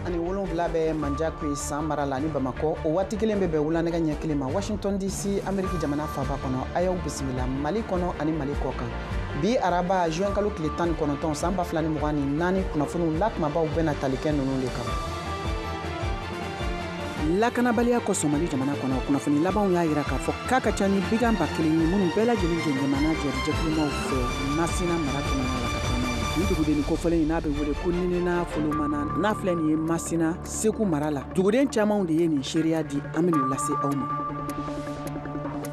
17 bɛ Manjakwe, San mara la ni Bamakɔ. O waati kelen bɛ bɛn wulanɛgɛ ɲɛ 1 ma Washington DC, Ameriki jamana faaba kɔnɔ. A y'aw bisimila Mali kɔnɔ ani Mali kɔ kan. Bi araba, juin kalo tile 19, san 2024, kunnafoniw la kumabaw bɛna tali kɛ ninnu de kan. Lakanabaliya kosɔn Mali jamana kɔnɔ, kunnafoni labanw y'a yira k'a fɔ k'a ka ca ni bigan 1000 ye minnu bɛɛ lajɛlen gɛngɛmana jɛrijɛkulumaw fɛ Masina mara kɔnɔna la ka taa n'a ye. Nin dugudenni kofɔlen in n'a bɛ wele ko Ninina Folomana, n'a filɛ nin ye Masina, Segu mara la, duguden camanw de ye nin seereya di. An bɛn'o lase aw ma.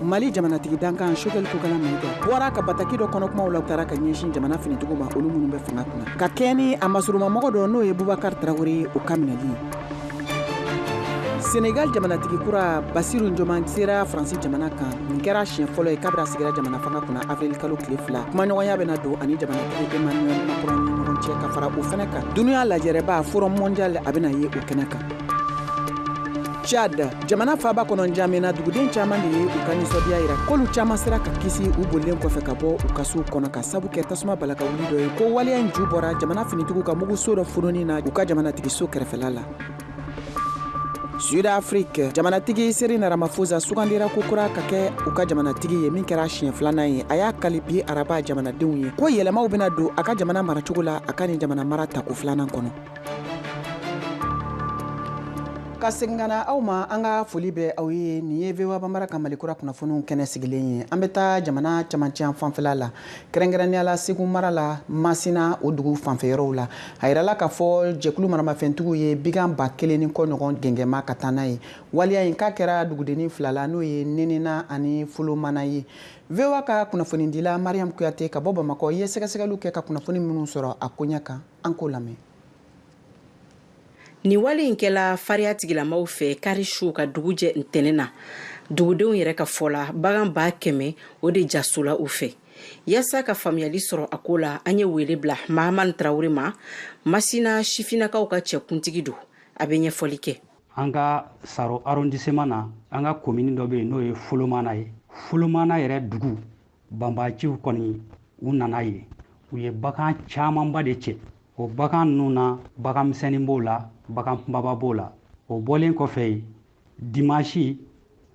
Mali jamanatigi dankan Choguel Kokala Mayiga bɔra ka bataki dɔ kɔnɔ kumaw la taara ka ɲɛsin jamana finitigiw ma, olu minnu bɛ fanga kunna, ka kɛɲɛ ni a masurumamɔgɔ dɔ, n'o ye Bubakari Tarawele ye, o ka minɛli ye. Senegal jamanatigi kura Basiru Jomayi sera Faransi jamana kan. Nin kɛra siɲɛ fɔlɔ ye kabiri a sigira jamana fanga kunna avril kalo tile 2. Kumaɲɔgɔnya bɛna don ani jamanatigi Emmanuel Macron ni ɲɔgɔn cɛ. Ka fara o fɛnɛ kan, dunuya lajɛrɛba Forum mondial, a bɛna ye o kɛnɛ kan. Tchad jamana faaba kɔnɔ N'Djamena, duguden caman de ye u ka nisɔndiya yira k'olu caman sera ka kisi u bolilen kɔfɛ ka bɔ u ka sow kɔnɔ, ka sabu kɛ tasuma bala ka wuli dɔ ye, ko waleya in ju bɔra jamana finitigiw ka muguso dɔ fununi na u ka jamanatigiso kɛrɛfɛla la. Sud Afrique jamanatigi Cyril Ramaphosa sugandira kokura ka kɛ u ka jamanatigi ye, min kɛra siɲɛ filanan ye. A y'a kali bi araba jamanadenw ye ko yɛlɛmaw bɛna don a ka jamana maracogo la a ka nin jamana mara tako filanan kɔnɔ. Ka segin ka na aw ma, an ka foli bɛ aw ye. Nin ye VOA Banbara ka Mali kura kunnafoniw kɛnɛ sigilen ye. An bɛ taa jamana camancɛ fanfɛla la, kɛrɛnkɛrɛnnenya la Segu mara la, Masina, o dugu fanfɛ yɔrɔw la. A yirala k'a fɔ jɛkulu maramafɛntigiw ye bigan 1000 ni kɔ ɲɔgɔn gɛngɛma ka taa n'a ye. Waleya in k'a kɛra dugudennin fila la, n'o ye Nenina ani Folomana ye. VOA ka kunnafonidila Mariam Kuyate ka bɔ Bamakɔ ye sɛgɛsɛgɛliw kɛ ka kunnafoni minnu sɔrɔ a koɲɛ kan, an k'o lamɛn. Nin wale in kɛla fariya tigilamaw fɛ kari su ka dugu jɛ ntɛnɛn na. Dugudenw yɛrɛ ka fɔ la, bagan 100 000, o de jasola u fɛ. Yaasa ka faamuyali sɔrɔ a ko la, an ye wele bila Mahamani Tarawele ma, Masina sifinnakaw ka cɛkuntigi don. A bɛ ɲɛfɔli kɛ. An ka Saro arrondissement na, an ka commune dɔ bɛ yen, n'o ye Folomana ye. Folomana yɛrɛ dugu, banbaciw kɔni u nana yen, u ye bagan camanba de cɛ. O bagan ninnu na, bagan misɛnnin b'o la, bagan kunbaba b'o la. O bɔlen kɔfɛ yen, dimanche,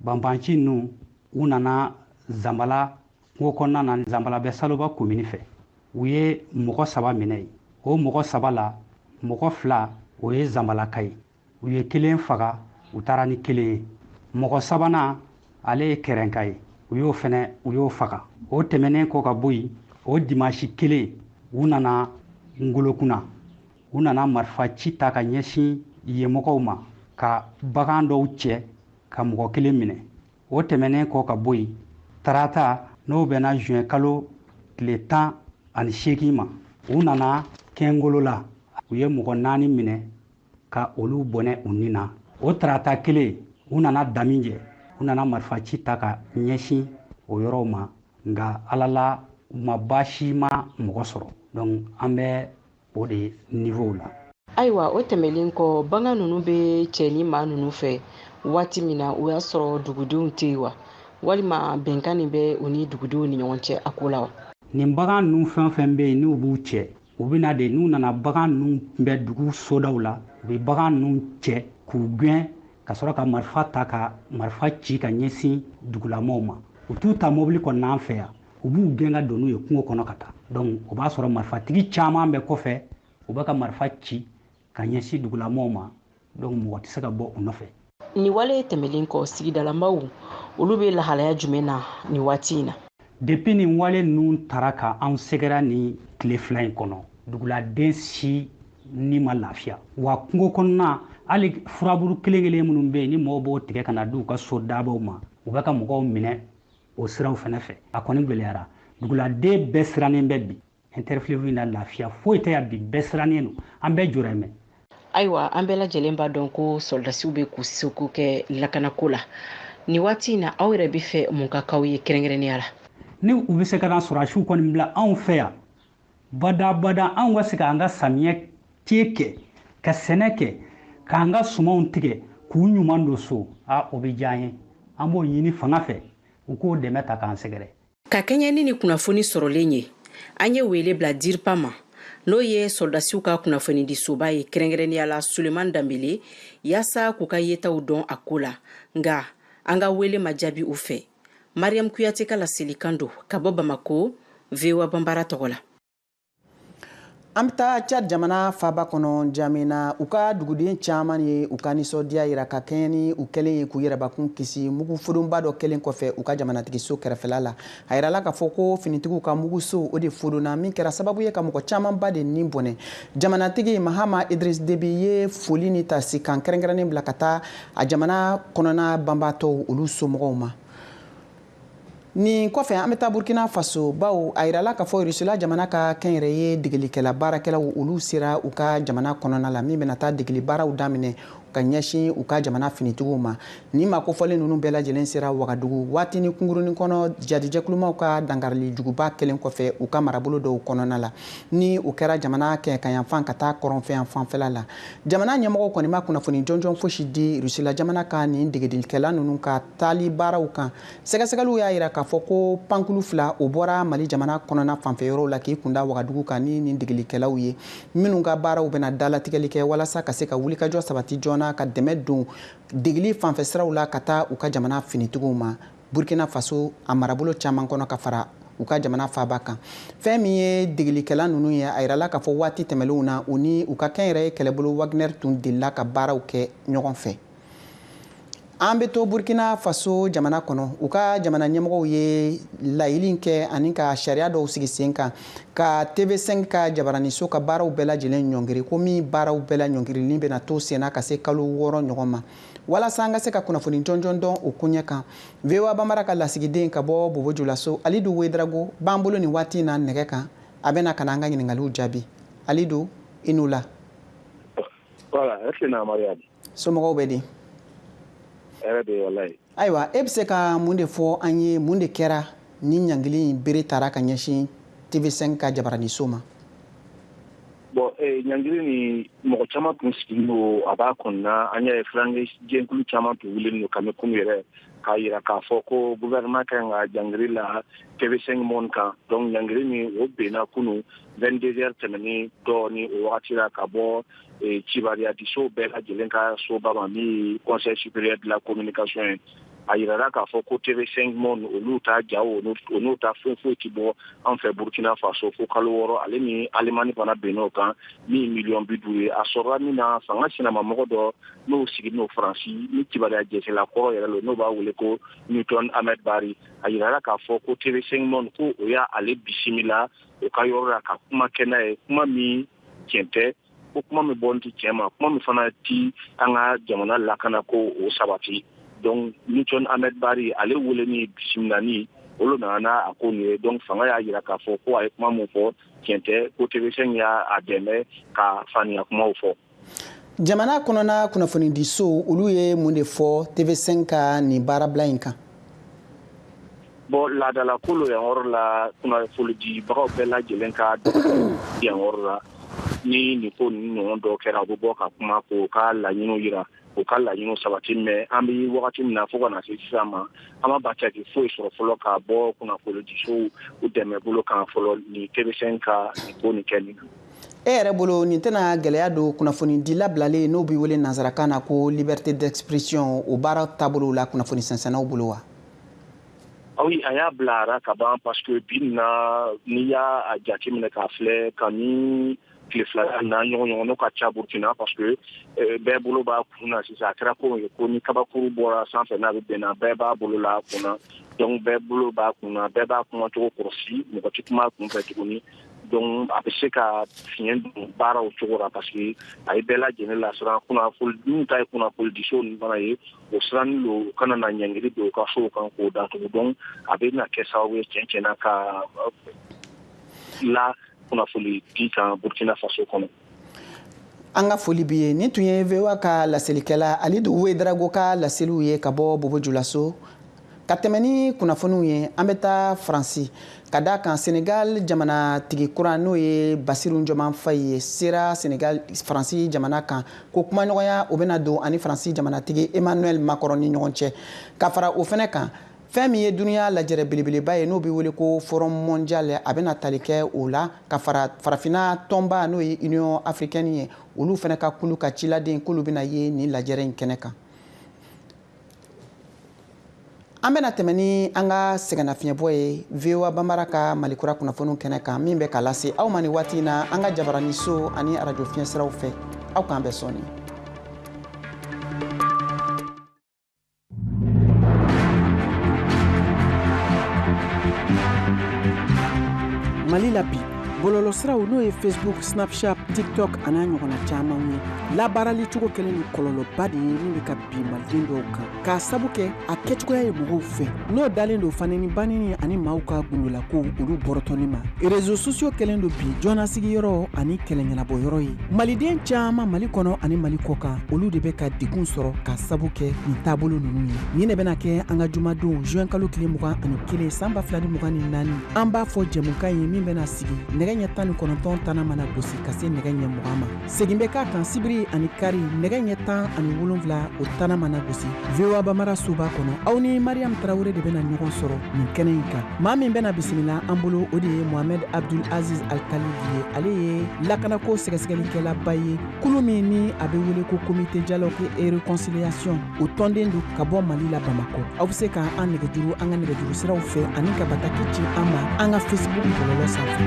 banbanci ninnu u nana Zanbala kungo kɔnɔna na. Zanbala bɛ Saloba commune fɛ. U ye mɔgɔ saba minɛ yen. O mɔgɔ saba la, mɔgɔ fila, o ye Zanbalaka ye. U ye kelen faga, u taara ni kelen ye. Mɔgɔ sabanan, ale ye kɛrɛnka ye, u y'o fɛnɛ, u y'o faga. O tɛmɛnen kɔ ka bɔ yen, o dimanche kelen, u nana Ngolokunna, u nana marifa ci ta ka ɲɛsin yenmɔgɔw ma, ka bagan dɔw cɛ, ka mɔgɔ kelen minɛ. O tɛmɛnen kɔ ka bɔ yen, tarata, n'o bɛnna juin kalo tile 18 ma, u nana Kɛngolo la, u ye mɔgɔ naani minɛ ka olu bɔnɛ u ni na. O tarata kelen, u nana Damijɛ, u nana marifa ci ta ka ɲɛsin o yɔrɔw ma, nka Ala la, u ma baasi ma mɔgɔ sɔrɔ. Donc an bɛ o de niveau la. Ayiwa, o tɛmɛlen kɔ, bagan ninnu bɛ cɛ ni maa ninnu fɛ waati min na, o y'a sɔrɔ dugudenw tɛ yen wa, walima bɛnkan nin bɛ u ni dugudenw ni ɲɔgɔn cɛ a ko la wa? Nin bagan ninnu, fɛn fɛn bɛ yen n'u b'u cɛ, u bɛ na de. N'u nana, bagan ninnu bɛ dugu sodaw la, u bɛ bagan ninnu cɛ k'u gɛn, ka sɔrɔ ka marifa ta ka marifa ci ka ɲɛsin dugulamɔgɔw ma. U t'u ta mobili kɔnɔ an fɛ yan, u b'u gɛn ka don n'u ye kungo kɔnɔ ka taa. Donc o b'a sɔrɔ marifatigi caman bɛ kɔfɛ, u bɛ ka marifa ci ka ɲɛsin dugulamɔgɔw ma. Donc mɔgɔ tɛ se ka bɔ u nɔfɛ. Nin wale tɛmɛlen kɔ, sigidalamaw, olu bɛ lahalaya jumɛn na nin waati in na? Depuis nin wale ninnu tara ka anw sɛgɛrɛ ni tile 2 in kɔnɔ, duguladen si ni ma lafiya wa. Kungo kɔnɔna, hali furaburu kelen kelen minnu bɛ yen ni mɔgɔw b'o tigɛ ka na di u ka so dabaw ma, u bɛ ka mɔgɔw minɛ o siraw fɛnɛ fɛ. A kɔni gwɛlɛyara, duguladen bɛɛ sirannen bɛ bi. Interfleuve na, lafiya foyi tɛ yan bi, bɛɛ sirannen don, an bɛɛ jɔrɔ mɛn. Ayiwa, an bɛɛ lajɛlen b'a dɔn ko sɔrɔdasiw bɛ k'u seko kɛ lakanako la nin waati in na. Aw yɛrɛ bɛ fɛ mun ka k'aw ye kɛrɛnkɛrɛnnenya la? Ni u bɛ se ka na sɔrɔdasiw kɔni bila anw fɛ yan bada bada, anw ka se k'an ka samiyɛ te kɛ, ka sɛnɛ kɛ, k'an ka sumanw tigɛ k'u ɲuman don so, a o bɛ diya an ye. An b'o ɲini fanga fɛ, u k'o dɛmɛ ta k'an sɛgɛrɛ. Ka kɛɲɛ ni kunnafoni sɔrɔlen ye, an ye wele bila DIRPA ma, N'o ye sɔrɔdasiw ka kunnafonidisoba ye, kɛrɛnkɛrɛnnenya la Suleman Danbele, yaasa k'u ka yetaw dɔn a ko la, nka an ka wele ma jaabi u fɛ. Mariam Kuyate ka laselikan don ka bɔ Bamako, VOA Banbara tɔgɔ la. An bɛ taa Tchad jamana faba kɔnɔ, Jamina. U ka duguden caman ye u ka nisɔndiya yira ka kɛɲɛ ni u kɛlen ye k'u yɛrɛbakun kisi mugu fodonba dɔ kɛlen kɔfɛ u ka jamanatigiso kɛrɛfɛla la. A yirala k'a fɔ ko finitigiw ka muguso, o de fodonna, min kɛra sababu ye ka mɔgɔ camanba de ni bɔnɛ. Jamanatigi Mahama Idris Debi ye foli ni tasikan kɛrɛnkɛrɛnnen bila ka taa a jamana kɔnɔna banbatɔw, olu somɔgɔw ma. Nin kɔfɛ, an bɛ taa Burkina Faso, bawo a yirala k'a fɔ Rusila jamana ka kɛnyɛrɛye degelikɛla baarakɛlaw, olu sera u ka jamana kɔnɔna la, min bɛna taa degeli baaraw daminɛ ka ɲɛsin u ka jamana finitigiw ma. Nin maa kofɔlen ninnu bɛɛ lajɛlen sera Wagadugu waatinin kunkurunin kɔnɔ, jadijɛkulumaw ka dankarili juguba kɛlen kɔfɛ u ka marabolo dɔw kɔnɔna la, ni o kɛra jamana kɛɲɛkayanfan ka taa kɔrɔnfɛyan fanfɛla la. Jamana ɲɛmɔgɔw kɔni ma kunnafoni jɔnjɔn fosi di Rusila jamana ka nin degedelikɛla ninnu ka taali baaraw kan. Sɛgɛsɛgɛliw y'a yira k'a fɔ ko pankulu fila, o bɔra Mali jamana kɔnɔna fanfɛ yɔrɔw la k'i kunda Wagadugu kan ni nin degelikɛlaw ye, minnu ka baaraw bɛna dalatigɛli kɛ walasa ka se ka wulikajɔ sabati joona ka dɛmɛ don degeli fanfɛ siraw la ka taa u ka jamana finitigiw ma Burkina Faso a marabolo caman kɔnɔ, ka fara u ka jamana faaba kan. Fɛn min ye degelikɛla ninnu ye, a yirala k'a fɔ waati tɛmɛlenw na, u ni u ka kɛnyɛrɛye kɛlɛbolo Wagner tun delila ka baaraw kɛ ɲɔgɔn fɛ. An bɛ to Burkina Faso jamana kɔnɔ. U ka jamana ɲɛmɔgɔw ye layili kɛ ani ka sariya dɔw sigi sen kan ka TV5 ka jabaraniso ka baaraw bɛɛ lajɛlen ɲɔngiri, ko min baaraw bɛɛ la ɲɔngirili bɛna to senna ka se kalo 6 ɲɔgɔn ma. Walasa an ka se ka kunnafoni jɔnjɔn dɔn o koɲɛ kan, VOA Banbara ka lasigiden ka bɔ Bobo Julaso, Alidu Wedrago, b'an bolo nin waati in na nɛgɛ kan. A bɛna ka na an ka ɲininkaliw jaabi. Alidu, i n'u la. Voilà, est-ce que na Mariam? Somɔgɔw bɛ di? Hɛrɛ de, walayi. Ayiwa, e bɛ se ka mun de fɔ an ye? Mun de kɛra ni ɲangili in bere taara ka ɲɛsin TV5 ka jabaraniso ma? Bon, ɲangili ni mɔgɔ caman tun sigilen don a b'a kɔnɔna. An y'a ye, fulankɛ jɛkulu caman tun wulilen don kami kunu yɛrɛ k'a yira k'a fɔ ko gouvernement kan ka ɲangili la TV5 Monde kan. Donc ɲangili ni o benna kunu 22 heures tɛmɛni dɔɔni o wagati la ka bɔ kibaruyadiso bɛɛ lajɛlen ka soba ma, min Conseil supérieur de la communication ye. A yirala k'a fɔ ko TV5 Monde, olu ta jaw, o n'u ta foyi foyi ti bɔ an fɛ Burkina Faso fo kalo 6. Ale ni Alemani fana bɛnn'o kan, min miliyɔn 50 ye. A sɔrɔla min na, fanga sinamamɔgɔ dɔ n'o sigilen n'o Faransi, ni kibaruya jɛsɛla kɔrɔ yɛrɛ lo, n'o b'a wele ko Newton Ahmed Bari, a yirala k'a fɔ ko TV5 Monde, ko o y'ale bisimila o ka yɔrɔ la ka kuma kɛ n'a ye, kuma min tiɲɛ tɛ, ko kuma min bɔ ti tiɲɛ ma, kuma min fana ti an ka jamana lakana ko o sabati. Donc Newton Ahmed Bari, ale wele ni bisimilani, olu nana n'a a ko nin ye. Donc fanga y'a yira k'a fɔ ko a ye kuma min fɔ tiɲɛ tɛ, ko TV5 y'a dɛmɛ ka faniya kumaw fɔ. Jamana kɔnɔna kunnafonidiso, olu ye mun de fɔ TV5 ka nin baarabila in kan? Bon, laadala ko lo yan yɔrɔ la. Kunnafonidibagaw bɛɛ lajɛlen ka yan yɔrɔ la, ni nin ko ninnu ɲɔgɔn dɔ kɛra, u bɛ bɔ ka kuma k'o ka laɲiniw yira, u ka laɲiniw sabati. Mais an bɛ wagati min na, fo ka na se sisan ma, an ma bataki foyi sɔrɔ fɔlɔ ka bɔ kunnafonidisow u dɛmɛ bolo kan fɔlɔ ni TV5 ka nin ko nin kɛ nin. E yɛrɛ bolo, nin tɛna gɛlɛya don kunnafoni di labilalen, n'o bɛ wele nansarakan na ko liberté d'expression, o baara taabolo la kunnafoni sɛnsɛnnaw bolo wa? Ah oui, a y'a bila ara ka ban, parce que bi na, n'i y'a jateminɛ k'a filɛ, ka ni tile 2 na ɲɔgɔn ɲɔgɔn ka ca Burkina, parce que bɛɛ bolo b'a kun na sisan. A kɛra ko ye ko ni kabakuru bɔra sanfɛ n'a bɛ bɛnna, bɛɛ b'a bolo la a kun na. Donc bɛɛ bolo b'a kun na, bɛɛ b'a kumacogo kɔlɔsi, mɔgɔ tɛ kuma a kun fɛ tuguni. Donc a bɛ se ka fiɲɛ don baaraw cogo la, parce que a ye bɛɛ lajɛlen lasiran. Kunnafoni minnu ta ye kunnafonidiso ninnu fana ye, o siranni don u kana na ɲangili don u ka sow kan k'o datugu. Donc a bɛ na kɛ sababu ye tiɲɛ tiɲɛna ka la kunnafoni di kan Burkina Faso kɔnɔ. An ka foli b'i ye. Nin tun ye VOA ka laselikɛla Alidu Wedrago ka laseliw ye ka bɔ Bobo Julaso. Ka tɛmɛ ni kunnafoniw ye, an bɛ taa Faransi, ka da kan Senegal jamanatigi kura, n'o ye Basiru Jɔman Fayi ye, sera Senegal Faransi jamana kan, ko kumaɲɔgɔnya o bɛna don ani Faransi jamanatigi Emmanuel Macron ni ɲɔgɔn cɛ. Ka fara o fɛnɛ kan, Fɛn min ye duniya lajɛrɛ belebeleba ye, n'o bɛ wele ko Forum mondial, a bɛna tali kɛ o la ka fara farafinna tɔnba, n'o ye Union africaine ye, olu fana ka kulu ka ciladen k'olu bɛna ye nin lajɛrɛ in kɛnɛ kan. An bɛna tɛmɛ ni an ka sɛgɛnnafiɲɛbɔ ye VOA Banbara ka Malikura kunnafoniw kɛnɛ kan, min bɛ ka lase aw ma nin waati in na an ka jabaraniso ani arajo fiɲɛsiraw fɛ. Aw k'an bɛn sɔɔni. Mali la bi, bɔlɔlɔsiraw, n'o ye Facebook, Snapchat, TikTok an'a ɲɔgɔnna camanw ye, labaarali cogo kɛlen ni kɔlɔlɔba de ye min bɛ ka bin maliden dɔw kan, k'a sabu kɛ a kɛcogoya ye mɔgɔw fɛ, n'o dalen don faneni baneni ani maaw ka gundolakow olu bɔrɔtɔli ma. Réseaux sociaux kɛlen don bi jɔnnasigiyɔrɔ ani kɛlɛ ɲɛnabɔyɔrɔ ye. Maliden caman, Mali kɔnɔ ani Mali kɔ kan, olu de bɛ ka degun sɔrɔ k'a sabu kɛ nin taabolo ninnu ye. Nin de bɛna kɛ an ka jumadon, juin kalo tile 21, san 2024, an b'a fɔ jɛmukan ye min bɛna sigi nɛgɛ ɲɛ 19 tana mana gosi ka se nɛgɛ ɲɛ 20 ma. Segin bɛ k'a kan sibiri ani kari, nɛgɛ ɲɛ 17 o tana mana gosi, VOA Bamara soba kɔnɔ. Aw ni Mariam Tarawele de bɛna ɲɔgɔn sɔrɔ nin kɛnɛ in kan. Maa min bɛna bisimila an bolo, o de ye Mohamed Abdul Aziz Al Khalid ye. Ale ye lakanako sɛgɛsɛgɛlikɛlaba ye, kulu min ni a bɛ wele ko Comité dialogue et réconciliation, o tɔnden don ka bɔ Mali la, Bamakɔ. Aw bɛ se ka an nɛgɛjuru an ka nɛgɛjuru siraw fɛ ani ka bataki ci an ma an ka Facebook bɔlɔlɔ sanfɛ.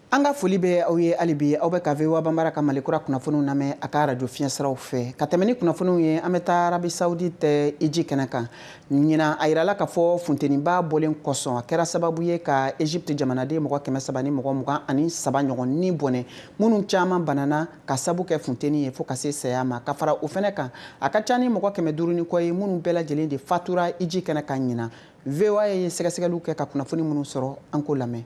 An ka foli bɛ aw ye hali bi. Aw bɛ ka VOA Banbara ka Malikura kunnafoniw lamɛn a ka arajo fiɲɛsiraw fɛ. Ka tɛmɛ ni kunnafoniw ye, an bɛ taa Arabi Saoudite iji kɛnɛ kan. Ɲinan, a yirala k'a fɔ funteniba bɔlen kosɔn, a kɛra sababu ye ka Egypte jamanaden mɔgɔ 323 ɲɔgɔn ni bɔnɛ, minnu caman banana ka sabu kɛ funteni ye fo ka se saya ma. Ka fara o fɛnɛ kan, a ka ca ni mɔgɔ 500 ni kɔ ye minnu bɛɛ lajɛlen de fatura iji kɛnɛ kan ɲinan. VOA ye sɛgɛsɛgɛliw kɛ ka kunnafoni minnu sɔrɔ, an k'o lamɛn.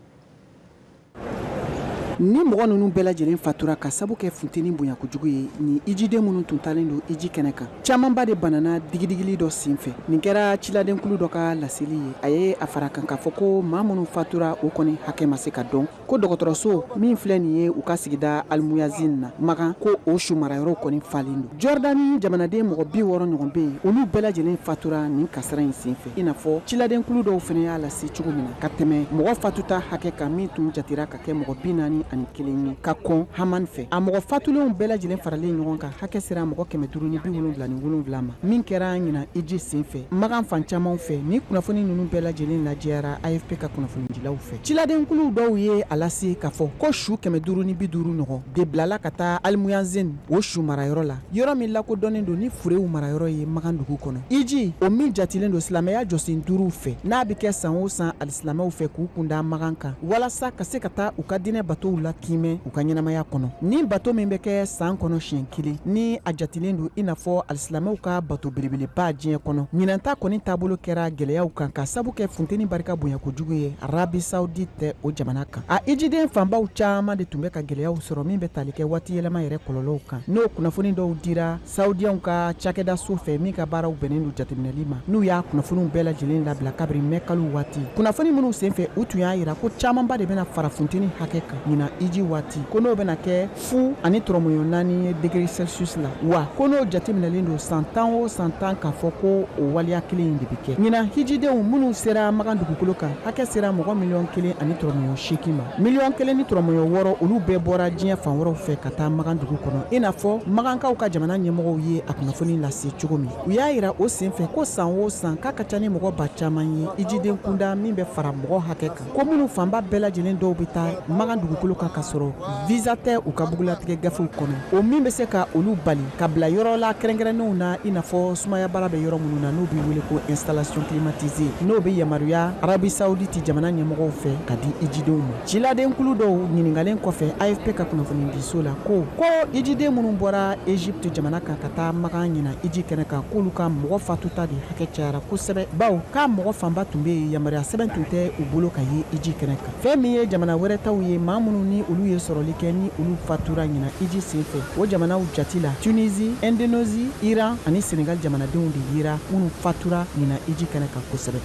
Ni mɔgɔ ninnu bɛɛ lajɛlen fatura ka sabu kɛ funteni bonya kojugu ye, ni ijiden minnu tun talen don iji kɛnɛ kan, camanba de banana digidigili dɔ sen fɛ. Nin kɛra ciladenkulu dɔ ka laseli ye. A ye a fara kan k'a fɔ ko maa minnu fatura, o kɔni hakɛ ma se ka dɔn, ko dɔgɔtɔrɔso min filɛ nin ye u ka sigida Almuyazin na Magan, ko o su marayɔrɔ kɔni falen don. Jɔrdani jamanaden mɔgɔ 60 ɲɔgɔn bɛ yen, olu bɛɛ lajɛlen fatura nin kasara in sen fɛ, i n'a fɔ ciladenkulu dɔw fana y'a lase cogo min na, ka tɛmɛ mɔgɔ fatuta hakɛ kan min tun jatera ka kɛ mɔgɔ 41 ye ka kɔn Haman fɛ. A mɔgɔ fatulenw bɛɛ lajɛlen faralen ɲɔgɔn kan, hakɛ sera mɔgɔ 577 ma, min kɛra ɲinan iji sen fɛ Magan fan camanw fɛ. Ni kunnafoni ninnu bɛɛ lajɛlen lajɛyara AFP ka kunnafonidilaw fɛ. Ciladenkulu dɔw ye a lase k'a fɔ ko su 550 ɲɔgɔn de bilala ka taa Almuyazin o su marayɔrɔ la, yɔrɔ min lakodɔnnen don ni furew marayɔrɔ ye Magan dugu kɔnɔ. Iji o min jatilen don silamɛya jɔsen duuruw fɛ, n'a bɛ kɛ san o san alisilamɛw fɛ k'u kunda Magan kan walasa ka se ka taa u ka diinɛ batow la kimɛ u ka ɲɛnamaya kɔnɔ. Ni bato min bɛ kɛ san kɔnɔ siɲɛ kelen, ni a jatilen don i n'a fɔ alisilamɛw ka bato belebeleba diɲɛ kɔnɔ, ɲinanta kɔni taabolo kɛra gɛlɛyaw kan ka sabu kɛ funteni barika bonya kojugu ye Arabi Saoudite o jamana kan. A ijiden fanbaw caman de tun bɛ ka gɛlɛyaw sɔrɔ min bɛ tali kɛ waati yɛlɛma yɛrɛ kɔlɔlɔw kan, n'o kunnafoni dɔw dira Saoudiyanw ka cakɛdaso fɛ min ka baaraw bɛnnen don jateminɛli ma, n'u y'a kunnafoniw bɛɛ lajɛlen labila kabiri mɛ kalo waati. Kunnafoni minnu senfɛ, u tun y'a yira ko camanba de bɛna fara funteni hakɛ kan ɲinan iji waati, ko n'o bɛna kɛ 0.4 ye degré Celsius la, wa ko n'o jateminɛlen don san 10 o san 10 k'a fɔ ko o waleya kelen in de bɛ kɛ. Ɲinan hijidenw minnu sera Magan dugukolo kan, hakɛ sera mɔgɔ 1.8 miliyɔn ma. 1.6 miliyɔn, olu bɛɛ bɔra diɲɛ fan wɛrɛw fɛ ka taa Magan dugu kɔnɔ, i n'a fɔ Magankaw ka jamana ɲɛmɔgɔw ye a kunnafoni lase cogo min. U y'a yira o senfɛ ko san o san k'a ka ca ni mɔgɔ ba caman ye ijiden kunda min bɛ fara mɔgɔ hakɛ kan, ko minnu fanba bɛɛ lajɛlen dɔw bɛ taa Magan dugukolo kan ka sɔrɔ visa tɛ u ka bugulatigɛ gafew kɔnɔ, o min bɛ se ka olu bali ka bila yɔrɔ la kɛrɛnkɛrɛnnenw na, i n'a fɔ sumaya baara bɛ yɔrɔ minnu na, n'o bɛ wele ko installation climatisée, n'o bɛ yamaruya Arabi Saoudite jamana ɲɛmɔgɔw fɛ ka di ijidenw ma. Ciladenkulu dɔw ɲininkalen kɔfɛ AFP ka kunnafonidiso la, ko ijiden minnu bɔra Egypte jamana kan ka taa Magan ɲina iji kɛnɛ kan, k'olu ka mɔgɔ fatuta de hakɛ cayara kosɛbɛ, bawo k'a mɔgɔ fanba tun bɛ yen, yamaruya sɛbɛn tun tɛ u bolo ka ye iji kɛnɛ kan. Fɛn min ye jamana wɛrɛ taw ye, maa minnu ni olu ye sɔrɔli kɛ ni olu fatura ɲina iji sen fɛ, o jamanaw jati la, Tunisie, Indonésie, Iran ani Sénégal jamanadenw de yera minnu fatura ɲina iji kɛnɛ kan kosɛbɛ.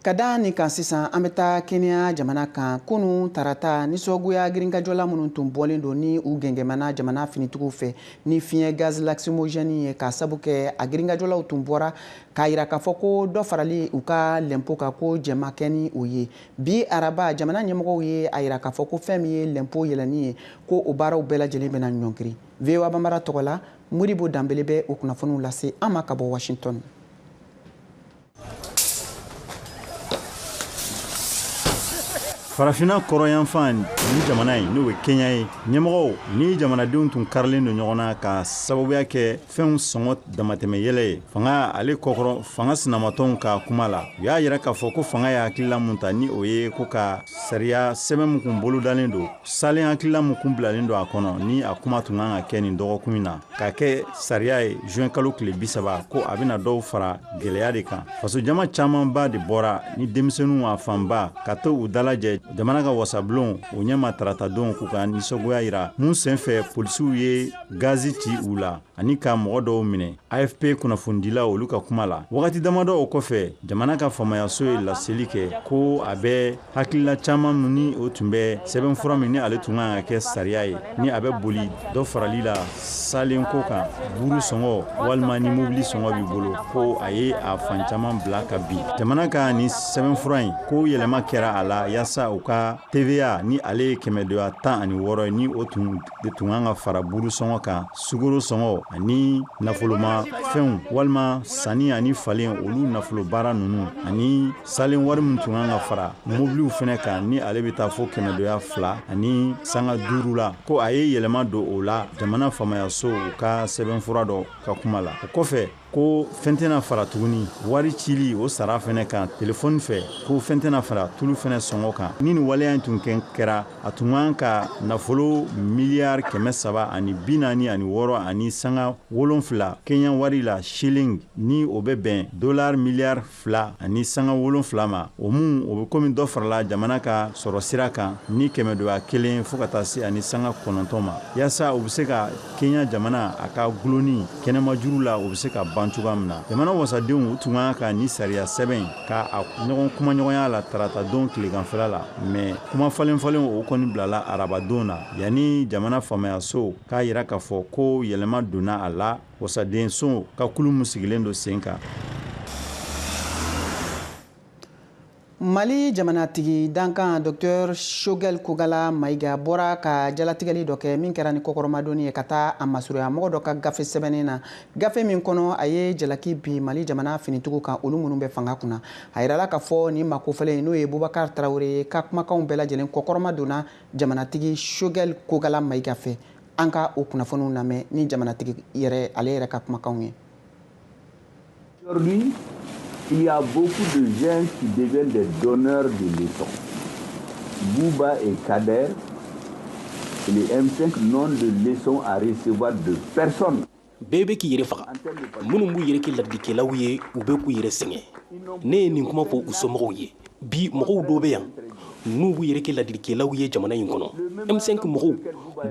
Ka da nin kan sisan, an bɛ taa Kenya jamana kan. Kunu tarata, nisɔngoya girinkajɔla minnu tun bɔlen don ni u gɛngɛmana jamana finitigiw fɛ ni fiɲɛ gaz lacrymogène ye, k'a sabu kɛ a girinkajɔlaw tun bɔra k'a yira k'a fɔ ko dɔ farali u ka lɛnpo kan, ko jɛma kɛ ni o ye. Bi araba, jamana ɲɛmɔgɔw ye a yira k'a fɔ ko fɛn min ye lɛnpo yɛlɛnni ye, ko o baaraw bɛɛ lajɛlen bɛna ɲɔngiri. VOA Banbara tɔgɔ la, Modibo Danbele bɛ o kunnafoniw lase an ma ka bɔ Washington. Farafinna kɔrɔyanfan ni jamana in, n'o ye Kenya ye, ɲɛmɔgɔw ni jamanadenw tun karilen don ɲɔgɔn na ka sababuya kɛ fɛnw sɔngɔ damatɛmɛ yɛlɛ ye. Fanga ale kɔkɔrɔ, fanga sinamatɔnw ka kuma la, u y'a yira k'a fɔ ko fanga ye hakilila mun ta, ni o ye ko ka sariya sɛbɛn min kun bolodalen don salen, hakilila min kun bilalen don a kɔnɔ, ni a kuma tun kan ka kɛ nin dɔgɔkun in na k'a kɛ sariya ye juin kalo tile 30, ko a bɛna dɔw fara gɛlɛya de kan. Fasojama camanba de bɔra, ni denmisɛnninw a fanba, ka to u dalajɛ jamana ka wasabulon o ɲɛma taratadon k'u ka nisɔngoya yira, mun senfɛ polisiw ye gazi ci u la ani ka mɔgɔ dɔw minɛ, AFP kunnafonidilaw olu ka kuma la. Wagati damadɔ o kɔfɛ, jamana ka faamayaso ye laseli kɛ ko a bɛ hakilila caman min ni o tun bɛ sɛbɛnfura min ni ale tun kan ka kɛ sariya ye, ni a bɛ boli dɔ farali la salen ko kan, buru sɔngɔ walima ni mobili sɔngɔ b'i bolo, ko a ye a fan caman bila ka bin. Jamana ka nin sɛbɛnfura in, ko yɛlɛma kɛra a la yaasa u ka TVA, ni ale ye kɛmɛdoya 16 ye, ni o tun de tun kan ka fara buru sɔngɔ kan, sukaro sɔngɔ ani nafoloma fɛnw walima sanni ani falen olu nafolo baara ninnu, ani salen wari min tun kan ka fara mobiliw fɛnɛ kan, ni ale bɛ taa fo kɛmɛdoya 2 ni sanga 5 la, ko a ye yɛlɛma don o la jamana faamayaso u ka sɛbɛnfura dɔ ka kuma la. O kɔfɛ, ko fɛn tɛna fara tuguni wari cili o sara fɛnɛ kan telefɔni fɛ, ko fɛn tɛna fara tulu fɛnɛ sɔngɔ kan. Ni nin waleya in tun kɛra, a tun kan ka nafolo miliyari 346 ani sanga 7 Kenya wari la, shilling, ni o bɛ bɛn dolari miliyari 2 ani sanga 7 ma. O mun o bɛ komi dɔ farala jamana ka sɔrɔ sira kan ni kɛmɛdoya kelen fo ka taa se ani sanga 9 ma, yaasa u bɛ se ka Kenya jamana a ka gulonni kɛnɛmajuru la, o bɛ se ka ban cogoya min na. Jamana wasadenw, u tun kan ka ni sariya sɛbɛn ka a ɲɔgɔn kumaɲɔgɔnya la taratadon tileganfɛla la, mɛ kuma falen falen o kɔni bilala arabadon na, yanni jamana faamayaso k'a yira k'a fɔ ko yɛlɛma donna a la wasadenso ka kulu min sigilen don sen kan. Mali jamanatigi dankan Dr Choguel Kokalla Maïga bɔra ka jalatigɛli dɔ kɛ min kɛra ni kɔkɔrɔmadonni ye ka taa a masurunya mɔgɔ dɔ ka gafe sɛbɛnnen na, gafe min kɔnɔ a ye jalaki bi Mali jamana finitigiw kan, olu minnu bɛ fanga kunna. A yirala k'a fɔ nin makofɛlen, n'o ye Bubakar Tarawele ye, ka kumakanw bɛɛ lajɛlen kɔkɔrɔma donna jamanatigi Choguel Kokalla Maïga fɛ. An ka o kunnafoniw lamɛn ni jamanatigi yɛrɛ ale yɛrɛ ka kumakanw ye. Aujourd'hui, il y a beaucoup de gens qui deviennent des donneurs de leçons. Bouba et Kader et les M5 n'ont de leçons à recevoir de personne. Bɛɛ bɛ k'i yɛrɛ faga. Minnu b'u yɛrɛ kɛ ladilikɛlaw ye, u bɛ k'u yɛrɛ sɛgɛn. Ne ye nin kuma fɔ u somɔgɔw ye. Bi, mɔgɔw dɔw bɛ yan n'u b'u yɛrɛ kɛ ladilikɛlaw ye jamana in kɔnɔ, M5 mɔgɔw,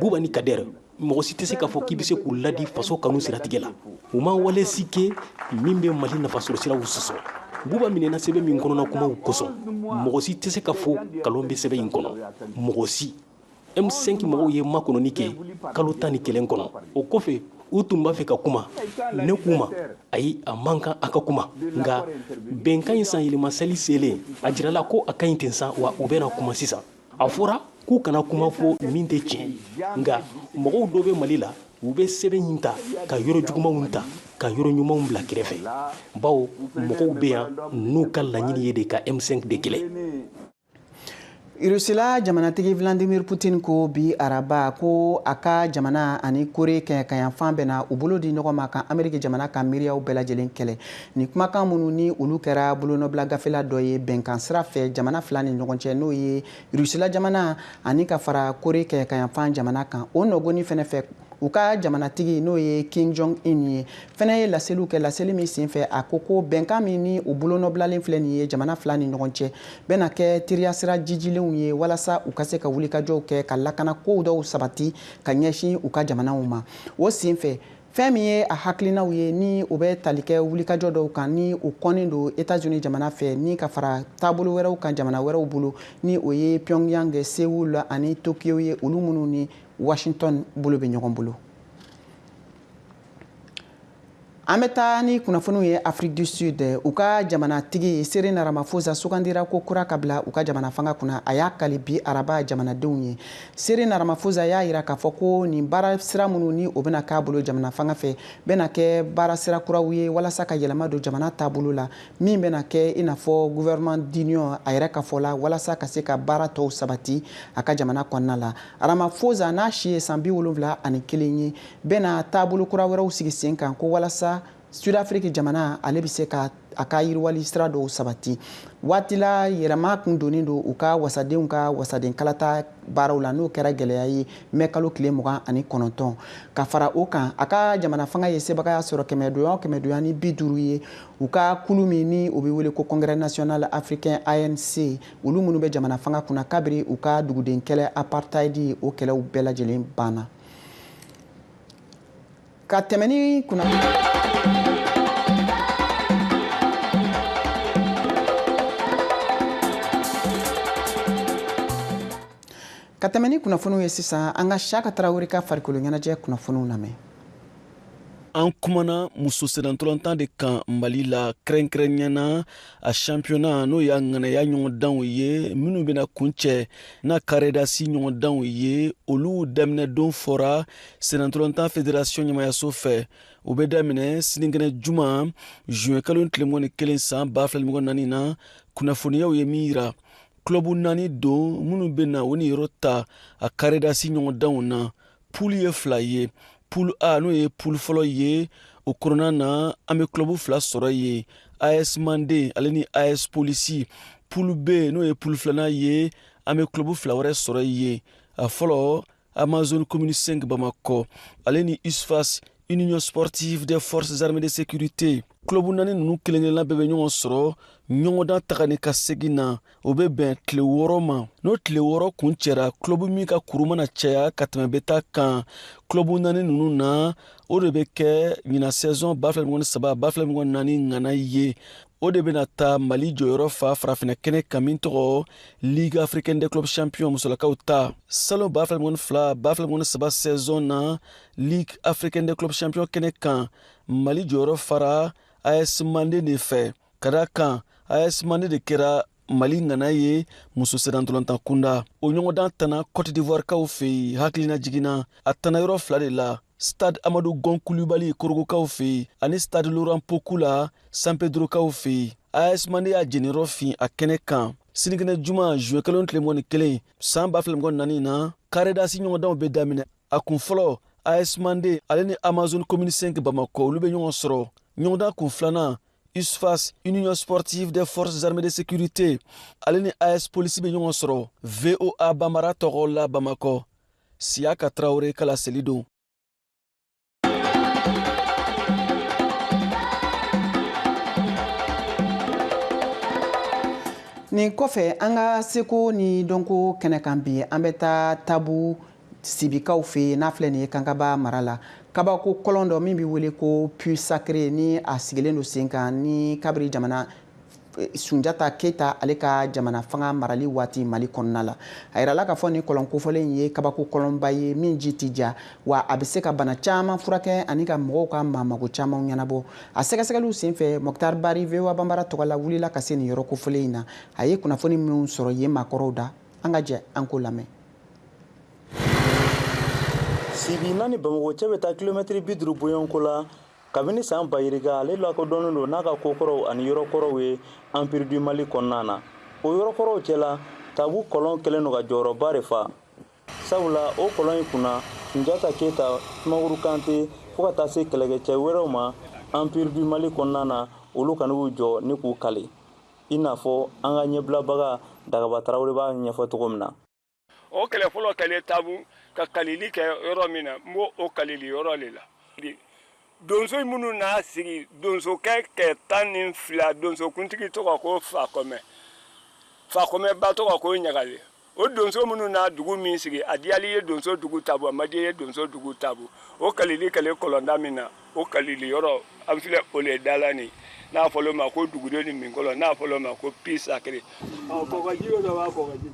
Buba ni Kader, mɔgɔ si tɛ se k'a fɔ k'i bɛ se k'u ladi faso kanu siratigɛ la. U ma wale si kɛ min bɛ Mali nafasɔrɔsiraw sɔsɔ. Buba minɛna sɛbɛn min kɔnɔna kumaw kosɔn, mɔgɔ si tɛ se ka fɔ nkalon bɛ sɛbɛn in kɔnɔ, mɔgɔ si. M5 mɔgɔw ye makɔnɔni kɛ kalo 11 kɔnɔ. O kɔfɛ, u tun b'a fɛ ka kuma. Ne k'u ma ayi, a man kan a ka kuma. Nka bɛnkan in sanyɛlɛma sali selen, a jirala ko a ka ɲi ten sa, wa u bɛna kuma sisan. A fɔra k'u kana kuma fɔ min tɛ tiɲɛ ye. Nka mɔgɔw dɔ bɛ Mali la, u bɛ sɛbɛn in ta ka yɔrɔ jugumanw ta ka yɔrɔ ɲumanw bila kɛrɛfɛ, bawo mɔgɔw bɛ yan n'u ka laɲini ye de ka M5 de kɛlɛ. Rusila jamanatigi Vladimir Putin ko bi araba ko a ka jamana ani Kore kɛɲɛkayanfan bɛna u bolo di ɲɔgɔn ma ka Ameriki jamana ka miiriyaw bɛɛ lajɛlen kɛlɛ. Ni kumakan minnu ni olu kɛra bolonɔbila gafela dɔ ye bɛnkan sira fɛ jamana fila ni ɲɔgɔn cɛ, n'o ye Rusila jamana ani ka fara Kore kɛɲɛkayanfan jamana kan. O nɔgɔni fɛnɛ fɛ, u ka jamanatigi, n'o ye Kim Jong Un ye, fɛnɛ ye laseliw kɛ. Laseli min senfɛ, a ko ko bɛnkan min ni u bolonɔbilalen filɛ nin ye jamana fila ni ɲɔgɔn cɛ, bɛna kɛ teriya sira jijilenw ye walasa u ka se ka wulikajɔw kɛ ka lakana kow dɔw sabati ka ɲɛsin u ka jamanaw ma. O senfɛ, Fɛn min ye a hakilinaw ye, ni o bɛ tali kɛ wulikajɔ dɔw kan ni o kɔnnen don États-Unis jamana fɛ, ni ka fara taabolo wɛrɛw kan jamana wɛrɛw bolo, ni o ye Pyongyang, Séoul ani Tokyo ye, olu minnu ni Washington bolo bɛ ɲɔgɔn bolo. An bɛ taa ni kunnafoniw ye Afrique du Sud. U ka jamanatigi Cyril Ramaphosa sugandira ko kura ka bila u ka jamana fanga kunna. A y'a kali bi araba jamanadenw ye. Cyril Ramaphosa y'a yira k'a fɔ ko nin baara sira minnu ni o bɛna k'a bolo jamana fanga fɛ bɛna kɛ baara sira kuraw ye walasa ka yɛlɛma don jamana taabolo la, min bɛna kɛ i n'a fɔ gouvernement d'union a yɛrɛ ka fɔ la, walasa ka se ka baara tɔw sabati a ka jamana kɔnɔna la. Ramaphosa, n'a si ye san 71 ye, bɛna taabolo kura wɛrɛw sigi sen kan ko walasa Sud-Afrique jamana ale bɛ se ka a ka yiriwali sira dɔw sabati. Waati la yɛlɛma kun donnen don u ka wasadenw ka wasaden kalata baaraw la, n'o kɛra gɛlɛya ye mɛ kalo tile 29. Ka fara o kan, a ka jamana fanga ye sebagaya sɔrɔ kɛmɛ 150 ye u ka kulu min ni o bɛ wele ko Congrès national africain ANC, olu minnu bɛ jamana fanga kunna kabiri u ka duguden kɛlɛ apartheid o kɛlɛw bɛɛ lajɛlen banna. Ka tɛmɛ ni kunna Ka tɛmɛ ni kunnafoniw ye sisan, an ka Siyaka Tarawele ka farikolo ɲɛnajɛ kunnafoniw lamɛn. An kumana muso sennantolatan de kan Mali la, kɛrɛnkɛrɛnya na a championnat, n'o y'a ŋanaya ɲɔgɔndanw ye minnu bɛna kuncɛ n'a carré d'as ɲɔgɔndanw ye. Olu daminɛ don fɔra sennantolatan fédération ɲɛmayaso fɛ. O bɛ daminɛ sinikɛnɛ juma, juin kalo tile 21 san 2024 na. Kunnafoniyaw ye min yira, kulɔbu naani don minnu bɛ na o ni yɔrɔ ta a carré d'as ɲɔgɔndanw na. Poule ye fila ye. Poule A, n'o ye poule fɔlɔ ye, o kɔnɔna na an bɛ kulɔbu fila sɔrɔ yen, AS Manden ale ni AS Polisi. Poule B, n'o ye poule filanan ye, an bɛ kulɔbu fila wɛrɛ sɔrɔ yen. A fɔlɔ, Amazon Commune 5 Bamakɔ ale ni USFAS, Union sportive des forces armées de sécurité. Kulɔbu naani ninnu kelen kelenna bɛɛ bɛ ɲɔgɔn sɔrɔ ɲɔgɔndan taga ni ka segin na. O bɛ bɛn tile 6 ma. N'o tile 6 kun cɛra, kulɔbu min ka kuru mana caya ka tɛmɛ bɛ taa kan kulɔbu naani ninnu na, o de bɛ kɛ ɲinan saison 2023 2024 ŋana ye. O de bɛna taa Mali jɔyɔrɔ fa farafinna kɛnɛ kan min tɔgɔ Ligue africaine des clubs champions musolakaw ta. Salon 2022 2023 saison na, Ligue africaine des clubs champions kɛnɛ kan, Mali jɔyɔrɔ fara AS Manden de fɛ, ka da kan AS Manden de kɛra Mali ŋana ye muso sennantolatan kunda. O ɲɔgɔndan tana Cote d'Ivoire kaw fɛ yen. Hakilina jiginna, a tana yɔrɔ fila de la: Stade Amadou Gon Coulibaly Korogokaw fɛ yen ani Stade Laurent Pokou la San Pedrokaw fɛ yen. AS Manden y'a jeniyɔrɔ fin a kɛnɛ kan. Sinikɛnɛ juma, juin kalo tile 21 san 2024 na, carré d'as ɲɔgɔndanw bɛ daminɛ. A kun fɔlɔ, AS Manden ale ni Amazon Commune 5 Bamakɔ, olu bɛ ɲɔgɔn sɔrɔ. Ɲɔgɔndan kun filanan, USFAS, Union sportive des forces armées de sécurité, ale ni AS Police bɛ ɲɔgɔn sɔrɔ. VOA Bambara tɔgɔ la Bamakɔ, Siyaka Tarawele kala seli don. Nin kɔfɛ, an ka seko ni dɔnko kɛnɛ kan bi, an bɛ taa Tabu Sibikaw fɛ yen, n'a filɛ nin ye Kankaba mara la. Kabako kɔlɔn dɔ min bɛ wele ko Puits Sacré, ni a sigilen don sen kan ni kabiri jamana Sunjata Keyita ale ka jamana fanga marali waati Mali kɔnɔna la. A yirala k'a fɔ nin kɔlɔn kofɔlen ye kabako kɔlɔnba ye min ji ti ja, wa a bɛ se ka bana caman furakɛ ani ka mɔgɔw ka maamago caman ɲɛnabɔ. A sɛgɛsɛgɛliw senfɛ, Mɔkitar Bari, VOA Banbara tɔgɔ la, wulila ka se nin yɔrɔ kofɔlen in na. A ye kunnafoni minnu sɔrɔ yen maakɔrɔw da, an ka jɛ an k'o lamɛn. Sibi n'a ni Bamakɔ cɛ bɛ taa kilomɛtiri 50 bɔɲɔgɔnko la. Kabini san bayirika, ale lakodɔnnen don n'a ka kokɔrɔw ani yɔrɔkɔrɔw ye Empire du Mali kɔnɔna na. O yɔrɔkɔrɔw cɛla, Tabu kɔlɔn kɛlen don ka jɔyɔrɔba de fa, sabula o kɔlɔn in kunna Sunjata Keyita, Sumaworo Kante, fo ka taa se kɛlɛkɛcɛ wɛrɛw ma Empire du Mali kɔnɔna na, olu kana y'u jɔ ni k'u kale, i n'a fɔ an ka ɲɛbilabaga Dagaba Tarawele b'a ɲɛfɔ cogo min na. O kɛlɛ fɔlɔ kɛlen Tabu ka kalili kɛ yɔrɔ min na, n b'o o kalili yɔrɔ de la. Donso minnu n'a sigi, donsokɛ kɛ 12, donsokuntigi tɔgɔ ko Fakɔmɛ, Fakɔmɛ ba tɔgɔ ko Ɲagali. O donso minnu n'a dugu min sigi, a diyali ye donso dugu tabu, a ma diya ye donso dugu tabu. O kalili kɛlen kɔlɔnda min na, o kalili yɔrɔ an filɛ o le da la nin. N'a fɔlɔ ma ko dugudenw ni minkɔlɔ, n'a fɔlɔ ma ko puits sacré.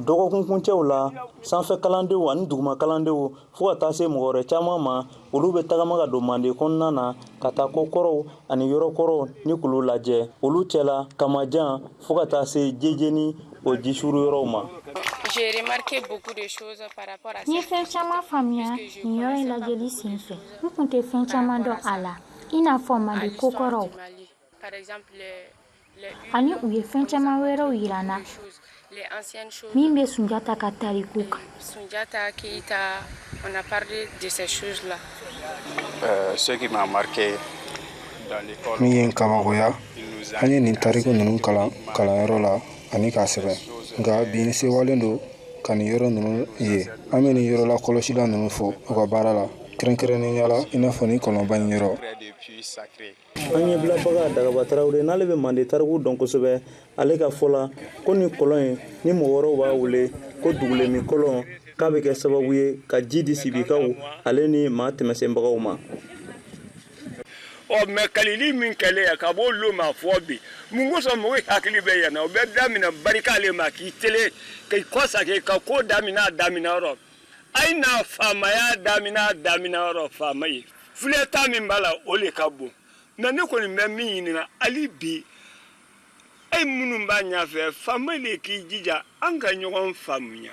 Dɔgɔkun kuncɛw la, sanfɛ kalandenw ani duguma kalandenw fo ka taa se mɔgɔ wɛrɛ caman ma, olu bɛ tagama ka don Manden kɔnɔna na ka taa ko kɔrɔw ani yɔrɔ kɔrɔw ni k'olu lajɛ. Olu cɛla Kamajan fo ka taa se Jejeni o jisuru yɔrɔw ma. N ye fɛn caman faamuya nin yɔrɔ in lajɛli sen fɛ. N tun tɛ fɛn caman dɔn a la, i n'a fɔ Mali kokɔrɔw, ani u ye fɛn caman wɛrɛw yira n na min bɛ Sunjata ka tariku kan. Sunjata Keita, on a parlé de ces choses-là. Ce qui m'a marqué dans l'école, min ye n kabakoya, an ye nin tariku ninnu kalan kalanyɔrɔ la ani k'a sɛbɛn. Nka bi n sewalen don ka nin yɔrɔ ninnu ye. An bɛ nin yɔrɔ lakɔlɔsila ninnu fo u ka baara la, kɛrɛnkɛrɛnnenya la i n'a fɔ nin kɔlɔnba in yɔrɔ. An ɲɛbilabaga Dagaba Tarawele, n'ale bɛ Manden tariku dɔn kosɛbɛ, ale ka fɔ la ko nin kɔlɔn in ni mɔgɔ wɛrɛw b'a wele ko dugulemi kɔlɔn, k'a bɛ kɛ sababu ye ka ji di Sibikaw ale ni maa tɛmɛsenbagaw ma. Ɔ mɛ kalili min kɛlen yan ka b'o lo ma fɔ bi, mun kosɔn mɔgɔw hakili bɛ yan na? O bɛ daminɛ barika le ma, k'i tele k'i kɔsaki ka ko daminɛ a daminɛ yɔrɔ. A ye na faamaya daminɛ a daminɛ yɔrɔ, faama ye filɛta min b'a la o le ka bon. Mɛ ne kɔni bɛ min ɲinina hali bi, e minnu b'a ɲɛfɛ, faama le k'i jija an ka ɲɔgɔn faamuya.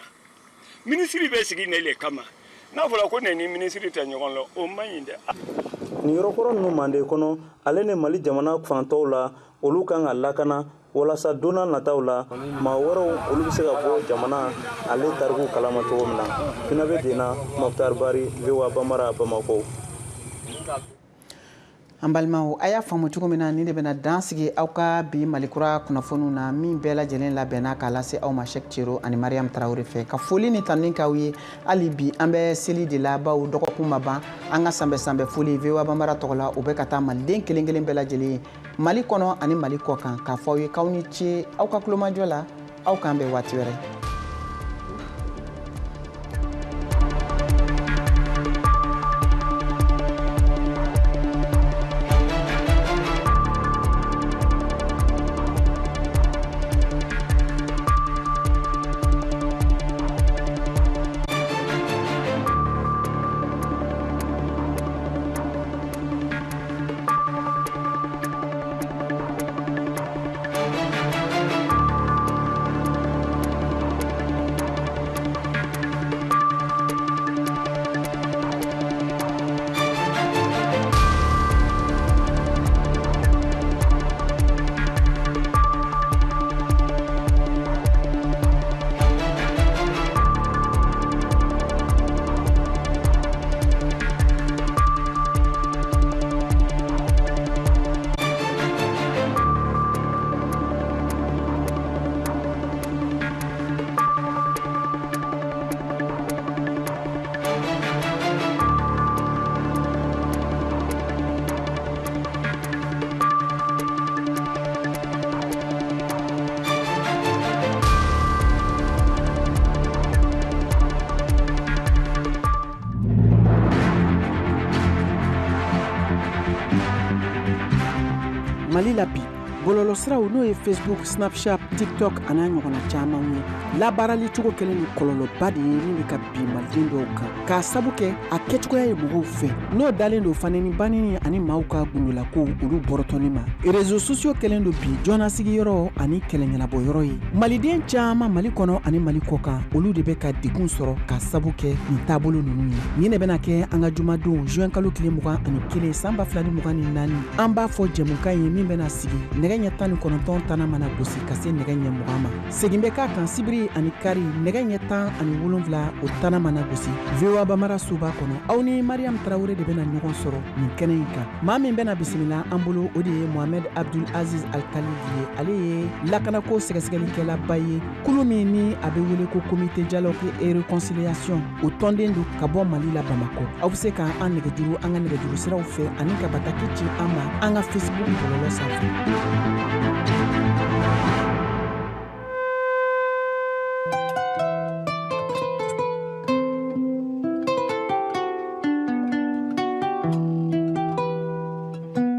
Minisiri bɛ sigi ne le kama, n'a fɔra ko ne ni minisiri tɛ ɲɔgɔn la, o man ɲi dɛ. Nin yɔrɔkɔrɔ ninnu Manden kɔnɔ ale ni Mali jamana fantɔw la, olu kan ka lakana walasa don n'a nataw la maa wɛrɛw olu bɛ se ka bɔ jamana ale tariku kalama cogo min na. Fina bɛ den na Mokhtar Bari, VOA Bambara, Bamakɔ. An balimaw, a y'a faamu cogo min na, nin de bɛna dan sigi aw ka bi Malikura kunnafoniw na, min bɛɛ lajɛlen labɛnna k'a lase aw ma Cheick Tiero ani Mariam Tarawele fɛ. Ka foli ni tanuni k'aw ye hali bi, an bɛ seli de la, baw dɔgɔkun ma ban. An ka sanbɛ sanbɛ foli VOA Bambara tɔgɔ la, o bɛ ka taa maliden kelen kelen bɛɛ lajɛlen ye Mali kɔnɔ ani Mali kɔ kan, k'a fɔ aw ye k'aw ni ce aw ka kulomajɔ la. Aw k'an bɛn waati wɛrɛ. Mali la bi, bɔlɔlɔsiraw, n'o ye Facebook, Snapchat, TikTok an'a ɲɔgɔnna caman ye, labaarali cogo kɛlen ni kɔlɔlɔba de ye min bɛ ka bin maliden dɔw kan, k'a sabu kɛ a kɛcogoya ye mɔgɔw fɛ, n'o dalen don faneni baneni ani maaw ka gundolakow olu bɔrɔtɔni ma. Réseaux sociaux kɛlen don bi jɔnnasigiyɔrɔ ani kɛlɛ ɲɛnabɔyɔrɔ ye. Maliden caman Mali kɔnɔ ani Mali kɔ kan, olu de bɛ ka degun sɔrɔ k'a sabu kɛ nin taabolo ninnu ye. Nin de bɛna kɛ an ka jumadon, juin kalo tile 21 san 2024, an b'a fɔ jɛmukan ye min bɛna sigi nɛgɛ ɲɛ 19 tana mana gosi ka se nɛgɛ ɲɛ 20 ma. Segin bɛ k'a kan sibiri ani kari, nɛgɛ ɲɛ 17 o tana mana gosi, VOA Bamara soba kɔnɔ. Aw ni Mariam Tarawele de bɛna ɲɔgɔn sɔrɔ nin kɛnɛ in kan. Maa min bɛna bisimila an bolo, o de ye Mohamed Abdul Aziz Alkalid ye. Ale ye lakanako sɛgɛsɛgɛlikɛlaba ye, kulu min ni a bɛ wele ko Comité dialogue et réconciliation, o tɔnden don ka bɔ Mali la, Bamakɔ. Aw bɛ se k'an nɛgɛjuru, an ka nɛgɛjuru siraw fɛ, ani ka bataki ci an ma an ka Facebook bɔlɔlɔ sanfɛ.